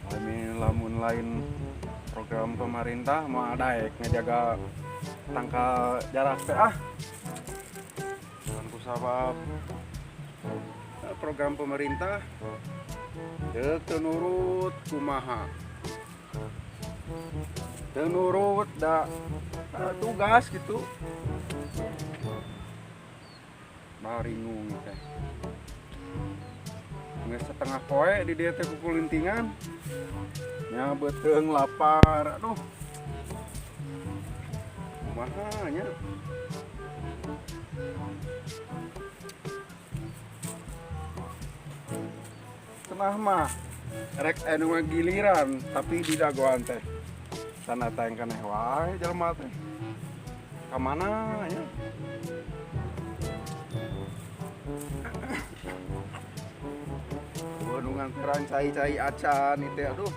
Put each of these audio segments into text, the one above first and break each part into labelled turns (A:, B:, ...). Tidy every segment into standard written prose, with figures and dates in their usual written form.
A: Kami lamun lain program pemerintah mau daek ngejaga tangkal jarak teh ah. Jangan kusabab program pemerintah deuk teu nurut kumaha. Teu nurut da tugas gitu. Baringung teh. Geus setengah poe di dieu teh kukulintingan. Nya beuteung lapar, aduh. Kumaha nya? Cenah mah rek anu giliran tapi di dagoan teh. Sana teh keneh wae jelema teh. Ka mana nya? Nu nganteran cai-cai acan itu aduh.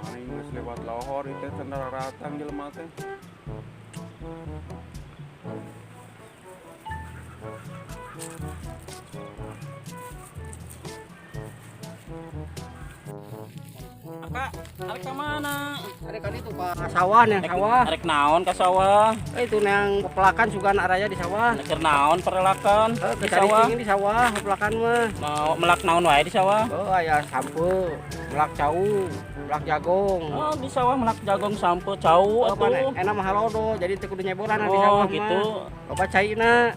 A: Maning geus lewat lohor itu cenah ratang jelema teh.
B: Kak, arek ka mana?
C: Arek kan itu ka sawah neng sawah.
B: Arek naon ka sawah?
C: Itu neng pepelakan sugan araya di sawah.
B: Keur naon perelakan di sawah?
C: Di sawah pepelakan mah.
B: Mau melak naon wae di sawah?
C: Oh, aya sampe, melak cau, melak jagung.
B: Oh, di sawah melak jagung, sampe, cau atuh.
C: Enak mah halodo, jadi teu kudu nyeboran di sawah mah.
B: Gitu.
C: Loba caina.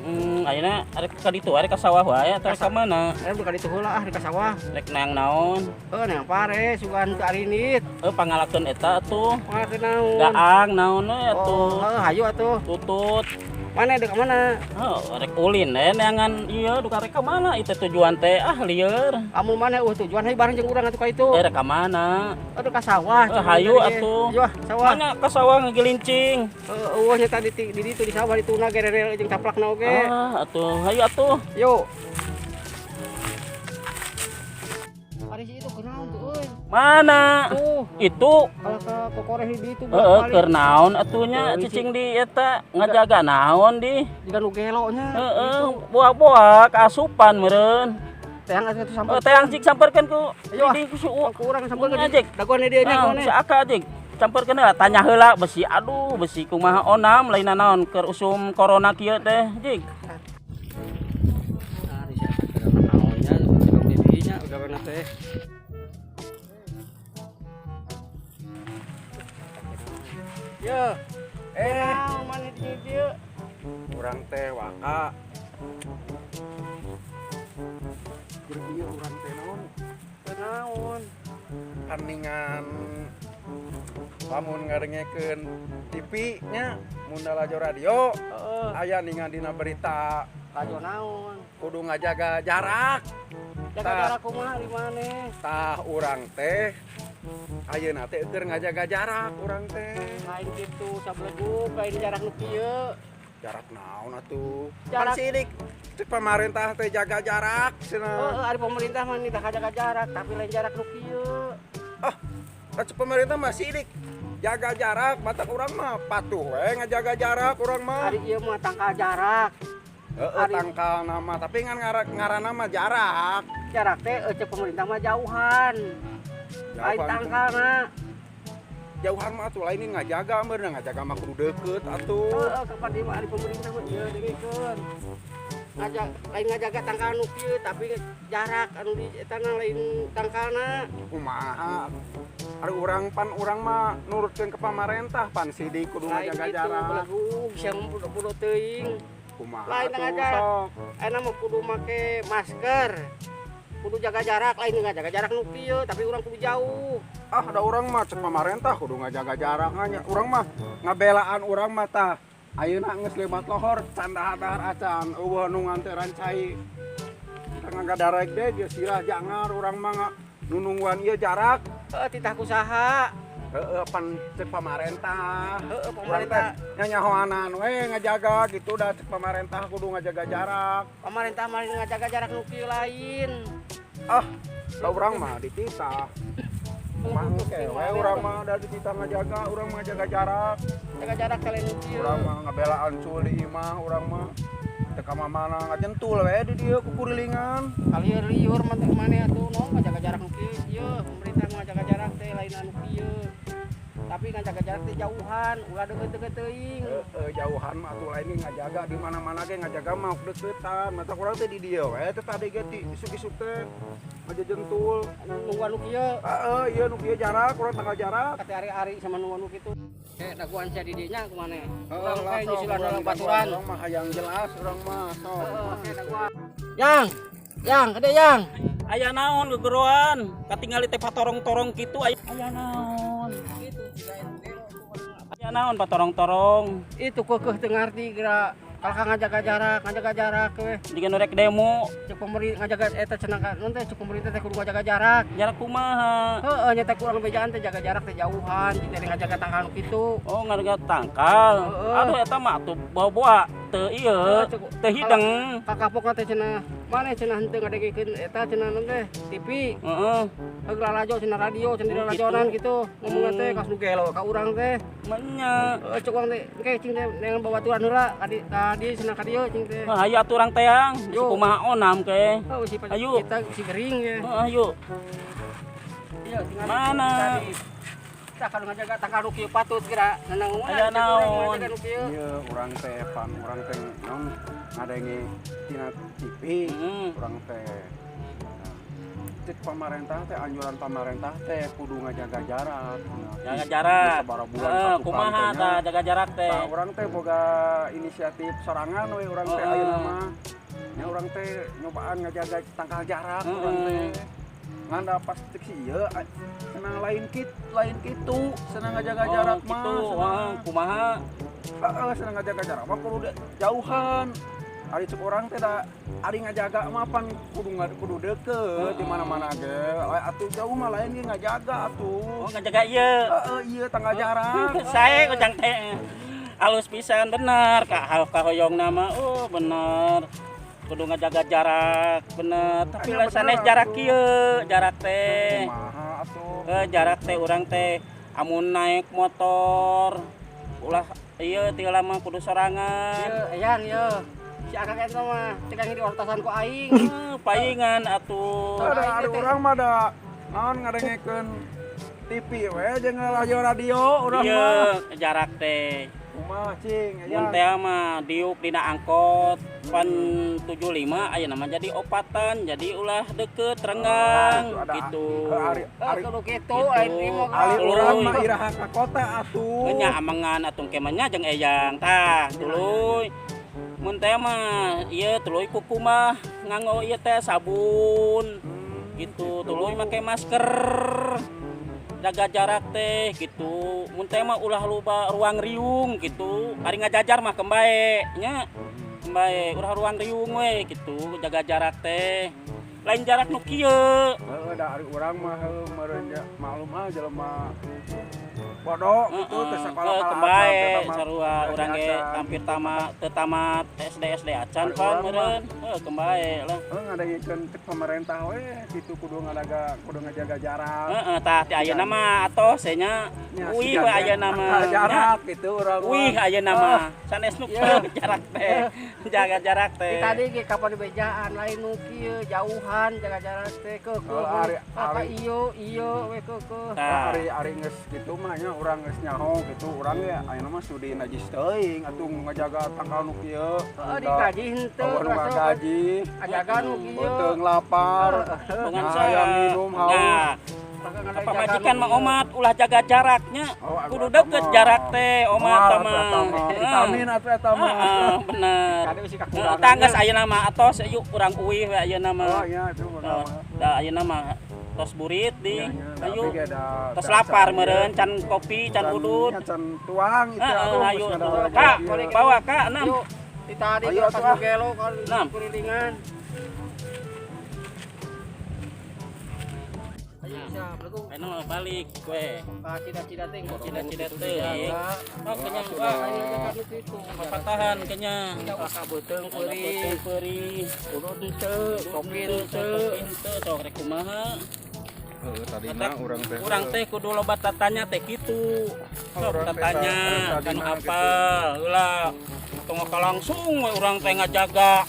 B: Ayeuna arek ka ditu, arek ka sawah wae atau ka mana?
C: Arek ka ditu heula ah, ka sawah.
B: Rek neang naon?
C: Heuh, neang pare sugan teu arinit.
B: Pangalakeun eta atuh.
C: Pangalakeun naon?
B: Daang naon we atuh.
C: Oh, hayu atuh.
B: Tutut.
C: Mana deuk ka mana?
B: Oh, rek ulin neangan ieu duka rek ka mana itu tujuan teh ah lieur.
C: Amun mana tujuan hayu bareng jeung urang atuh ka itu.
B: Rek ka mana?
C: Aduh ka sawah.
B: Hayu atuh.
C: Hayu sawah.
B: Mana ka sawah ngegelincing?
C: Eueuh nya tadi di ditu di sawah dituna gererel jeung caplakna oge.
B: Ah, atuh hayu atuh.
C: Yuk. Ari si itu kunaon tuh euy?
B: Mana?
C: Tuh.
B: Itu
C: kalau ke kokoreh di ditu.
B: Heeh, keur naon atuh nya cicing di eta ngajaga naon di?
C: Jiga nu gelo nya.
B: Heeh, boa-boa kaasupan meureun.
C: Teang atuh samper.
B: Teang cik samperkeun ku
C: ayo
B: di ku si
C: ku urang samperkeun.
B: Jik.
C: Dagoan di dieu nya
B: Si Aka jik. Samperkeun heula tanya heula besi aduh besi kumaha onam lain naon keur usum corona kieu teh jik.
C: Nah, di sia naonnya di dieu nya gaweuna teh.
A: Ya,
C: mana di dieu?
A: Urang teh waka. Keur ieu urang teh naon?
C: Naon?
A: Kaningan lamun ngadengekeun TV nya mun lalajo radio, aya ningan dina berita.
C: Lalajo naon?
A: Kudu ngajaga jarak.
C: Jaga jarak kumaha di maneh?
A: Tah urang teh ayeuna teh keur ngajaga jarak urang teh.
C: Lain kitu sablegug, lain jarak nu kieu.
A: Jarak naon atuh? Pan sidik cek pemerintah teh jaga jarak cenah.
C: Heeh, ari pemerintah mah nitah jaga jarak, tapi lain jarak nu kieu.
A: Ah, cek pemerintah mah sidik jaga jarak, batak urang mah patuh we ngajaga jarak urang mah.
C: Ari ieu mah tangkal jarak.
A: Heeh, tangkal nama, tapi ngan ngaranna mah jarak.
C: Jarak teh cek pemerintah mah jauhan. Lain tangkalna.
A: Jauhan mah atuh lain ngajaga meureun, ngajaga mah kudu deukeut atuh.
C: Heeh, kapan di mah ari pemerintah mah ieu dengekeun. Lain ngajaga tangkal nu kieu tapi jarak anu di eta lain tangkalna.
A: Kumaha? Ari urang pan urang mah nurutkeun ke pamarentah pan sidik kudu ngajaga jarak.
C: Belegug sia bodoh teuing.
A: Kumaha
C: lain ngajaga. Ayeuna mah kudu make masker. Kudu jaga jarak, lain ngajaga jarak nu kieu, tapi urang kudu jauh.
A: Ah, ada urang mah cek pamarentah kudu ngajaga jarak nya. Urang mah ngabelaan urang mah tah. Ayeuna geus lewat lohor can dahar acan eueuh nu nganteran cai. Tengah ngadarek deh geus sirah jangar urang mah nunungguan ieu jarak.
C: Heeh, titah kusaha.
A: Heeh, pan cek pamarentah.
C: Heeh, pemerintah
A: nyanyahoanan we ngajaga gitu dah cek pamarentah kudu ngajaga jarak.
C: Pamarentah mah ngajaga jarak nu kieu lain.
A: Ah, da urang mah dititah. Mangke we urang mah da dititah ngajaga, urang mah ngajaga jarak.
C: Jaga jarak kalian nu kieu.
A: Urang mah ngabelaan cul di imah urang mah. Teu ka mana ngajentul we di dieu kukurilingan.
C: Kali liur mah teh maneh atuh no ngajaga jarak nu kieu ieu pemerintah ngajaga jarak teh lain anu kieu. Tapi ngajaga jarak teh jauhan, ulah deukeut-deukeut teuing.
A: Heeh, jauhan mah atuh lain ge ngajaga di mana-mana ge ngajaga mah deukeutan. Mata urang teh di dieu we teh tadi ge ti isuk-isuk teh ngajejentul.
C: Anu nungguan nu kieu.
A: Heeh, ieu nu kieu jarak, urang tanggal jarak.
C: Kata ari-ari sama nungguan nu kitu. Eh, daguan sia di dinya kumaha?
A: Heeh,
C: Urang
A: lah,
C: teh
A: sok,
C: nyusulan
A: urang
C: urang baturan.
A: Urang mah hayang jelas urang mah sok.
C: Heeh, oke daguan. Yang, yang, gede yang.
B: Aya naon gegeroan, katingali teh patorong-torong kitu aya. Aya naon?
C: Itu
B: Aya naon patorong-torong?
C: Itu keukeuh teu ngarti geura kalau ngajaga jarak we.
B: Jiga nu rek demo,
C: Cek pemerintah ngajaga eta cenah ka non teh cek pemerintah teh kudu ngajaga jarak.
B: Jarak kumaha?
C: Heeh, nya teh kurang bejaan teh jaga jarak teh jauhan, jika teh ngajaga tangkal kitu.
B: Oh, ngajaga tangkal.
C: Heeh.
B: Aduh, eta mah atuh bawa-bawa teu ieu,
C: Heeh, cek
B: teu hideng.
C: Kakapokna teh cenah maneh cenah henteu ngadengekeun eta cenah non teh TV.
B: Heeh.
C: Heug lalajo cenah radio cenah
B: Oh,
C: lalajonan
B: gitu.
C: gitu. Ngomongna teh kas nu gelo ka urang teh.
B: Menya.
C: Heeh, cek urang teh engke cing teh neangan babaturan heula ka di ka dieu cenah ka dieu cing teh.
B: Wah, hayu atuh urang teang,
C: Yo.
B: kumaha onam ke.
C: Heuh, si
B: Ayo.
C: kita si gering ya.
B: Heeh, ayo.
C: Iya, tinggal
B: Mana?
C: Tadi. Tah kalau ngajaga tangkal nu kieu patut geura. Nanang
B: Aya naon?
C: Ngajaga nu kieu.
A: Ieu urang teh pan urang teh naon ngadenge tina TV.
B: Heeh.
A: Urang teh nah, cek pamarentah teh anjuran pamarentah teh kudu ngajaga jarak. Nah,
B: Jaga jarak.
A: Sabaraha bulan
B: Heeh,
A: satukang
B: kumaha
A: teh nya.
B: tah jaga jarak teh?
A: Tah urang teh boga inisiatif sorangan we urang teh
B: Heeh.
A: ayeuna mah. Nya urang teh nyobaan ngajaga tangkal jarak urang teh. Ngan da pas cek si ieu senang lain kit lain kitu, senang ngajaga jarak
B: Oh,
A: mah.
B: gitu.
A: Senang.
B: Heeh, kumaha?
A: Heeh, senang ngajaga jarak mah kudu jauhan. Ari cek urang teh da ari ngajaga mah pan kudu kudu deukeut di mana-mana ge. Lain atuh jauh mah lain ge ngajaga atuh.
B: Oh, ngajaga ieu.
A: Heeh, ieu tanggal jarak.
B: Sae ujang teh. Halus pisan bener ka hal kahoyong nama. Oh, bener. Kudu ngajaga jarak, bener. Tapi
A: Aya
B: lah sanes
A: bener
B: jarak
A: atuh.
B: kieu, jarak teh.
A: Kumaha atuh?
B: Eh, jarak teh urang teh amun naik motor ulah ieu ti lama kudu sorangan.
C: Ieu eyang ieu. Si akang eta mah teh di ortosan ku aing.
B: Eh, paingan atuh.
A: Ada ari urang mah da naon ngadengekeun TV we jeung radio radio urang
B: Ieu
A: mah.
B: jarak teh.
A: Kumaha cing
B: Mun
A: aya.
B: teh mah diuk dina angkot pan 75 ayeuna mah jadi opatan jadi ulah deket renggang
A: Oh, ada-
B: gitu.
A: Ari
C: Heuh,
A: ari
C: kudu kitu
B: Gitu.
C: lain ieu mah.
A: ari urang mah
B: Tuluy.
A: iraha ka kota atuh.
B: Nya amengan atuh ke mah nya jeung eyang tah tuluy. Mun teh mah ieu tuluy kukumah nganggo ieu teh sabun gitu tuluy make masker jaga jarak teh gitu. Mun teh mah ulah loba ruang riung gitu, ari ngajajar mah kembae nya, kembae ulah ruang riung we gitu, jaga jarak teh lain jarak nu kieu.
A: Heeh, da ari urang mah heuh meureun nya maklum ah jelema bodoh gitu teh sakola
B: Heuh,
A: kala
B: kembae
A: acan teh mah.
B: Sarua urang ge
A: Acan.
B: hampir tamat teu tamat SD SD acan
A: Ari
B: pan
A: urang mah.
B: meureun heuh kembae lah.
A: Heuh, ngadengekeun cek pemerintah we kitu kudu ngadaga kudu ngajaga jarak.
B: Heeh, tah ti ayeuna mah tos nya.
A: Nya,
B: Uih
A: siga
B: we
A: ge
B: ayeuna mah.
A: tangkal jarak gitu urang mah.
B: Wih, ayeuna mah sanes nu jarak teh. Jaga jarak
C: Di
B: teh.
C: tadi ge kapan dibejaan lain nu kieu jauhan jaga jarak teh keukeuh.
A: Oh, ari-
C: Apa
A: ari-
C: iyo iyo we keukeuh.
B: Tah.
A: Ari ari geus kitu mah nya urang geus nyaho gitu urang ge ayeuna mah sudi najis teuing atuh ngajaga tangkal nu kieu.
C: Heeh, digaji henteu
A: Eueuh nu ngagaji.
C: Ngajaga nu kieu.
A: Beuteung lapar.
B: Dengan
A: Hayang minum haus.
B: Nah, pamajikan mah omat ulah jaga jaraknya.
A: Oh, aku
B: Kudu
A: eta
B: deket
A: mah.
B: jarak teh omat
A: Moal
B: mah.
A: atuh eta mah. Vitamin atuh eta mah.
B: Heeh, bener.
C: Kade bisi
B: Heeh,
C: kakurangan.
B: tah geus ayeuna mah atos yuk urang uih we ayeuna
A: Oh
B: mah.
A: iya itu mah.
B: Oh, da ayeuna mah tos burit di.
A: Iya, iya,
B: Ayo.
A: tapi ge da-
B: Tos
A: da
B: lapar
A: acan
B: meureun
A: ieu.
B: can kopi can udut.
A: Nya can tuang itu
B: Heeh,
A: atuh
B: ayo.
A: geus ngadaga
B: Kak,
A: ieu.
B: bawa Kak, enam.
C: Yuk, di tadi
A: Ayo,
C: pas
A: atuh, ah.
C: gelo kalau
B: Enam.
C: kurilingan. Ayo, siap. Assalamualaikum.
B: Ayeuna mah balik we.
C: Ka cida-cida teh.
B: Cida-cida teh. Oh, kenyang wah. Papatahan kenyang.
C: Ka beuteung
B: Beuteung
C: peurih.
B: peurih.
C: Urut henteu, kopi henteu.
B: Kopi henteu sok rek kumaha.
A: Heeh, tadina urang teh.
B: Urang teh kudu loba tatanya teh kitu. Sok
A: Urang teh
B: tatanya
A: tadina
B: kan
A: gitu.
B: apal heula. Tong langsung we urang teh ngajaga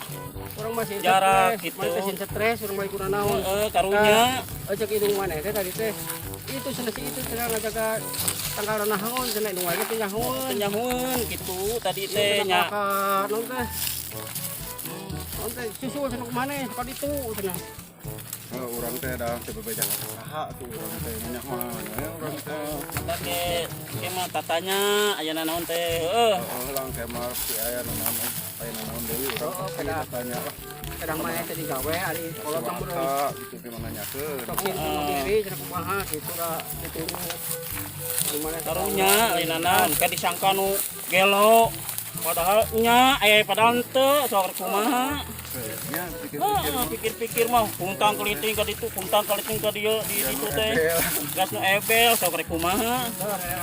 C: Urang masih
B: jarak
C: stres,
B: gitu.
C: Maneh teh sieun stres urang balik kuna naon.
B: Heeh, karunya.
C: Eh, cek indung maneh teh tadi teh. Itu cenah si itu cenah ngajaga tangkal naon cenah indung wae teh nyahoeun.
B: Teu nyahoeun gitu tadi
C: Iya,
B: teh nya.
C: Ka naon teh? Naon teh susul cenah kumaneh ka ditu cenah.
A: Oh, urang teh da teu bebeja ka saha tuh urang teh nyahoan we urang teh.
B: Eta ge ke mah tatanya aya naon teh. Heuh.
A: Oh, lang kemar si aya naon aya naon deui urang
C: Oh,
A: pasti
C: kada.
A: tatanya lah.
C: Kadang maneh teh digawe ari kolot mah urang
A: Suaka gitu gimana nanyakeun.
C: sok sieun bunuh diri cenah kumaha gitu da ditunggu. Gimana
B: Karunya lain naon ka disangka nu gelo. Padahal nya eh padahal henteu sok kumaha.
A: Nya pikir-pikir.
B: Heeh, pikir-pikir mah kuntang keliting ka ditu, kuntang keliting ka dieu di ditu teh. Gas nu ebel sok rek kumaha.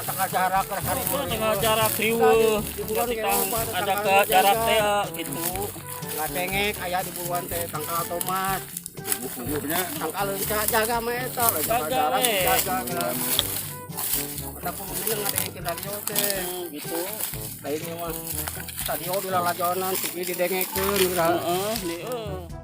C: Tangkal jarak hari
B: Heeh, tengah jarak riweuh. Ketika ada ke jarak teh gitu.
C: Ngadengek aya di buruan teh tangkal tomat,
A: Tubuh-tubuhnya
C: tangkal leunca jaga mah eta jaga
B: Jaga,
C: jarak
B: we.
C: jaga geura. Ada pemilu ngadengekeun radio teh.
B: Gitu.
C: Lainnya mah stadion di lalajonan TV didengekeun geura.
B: Heeh, di heuh.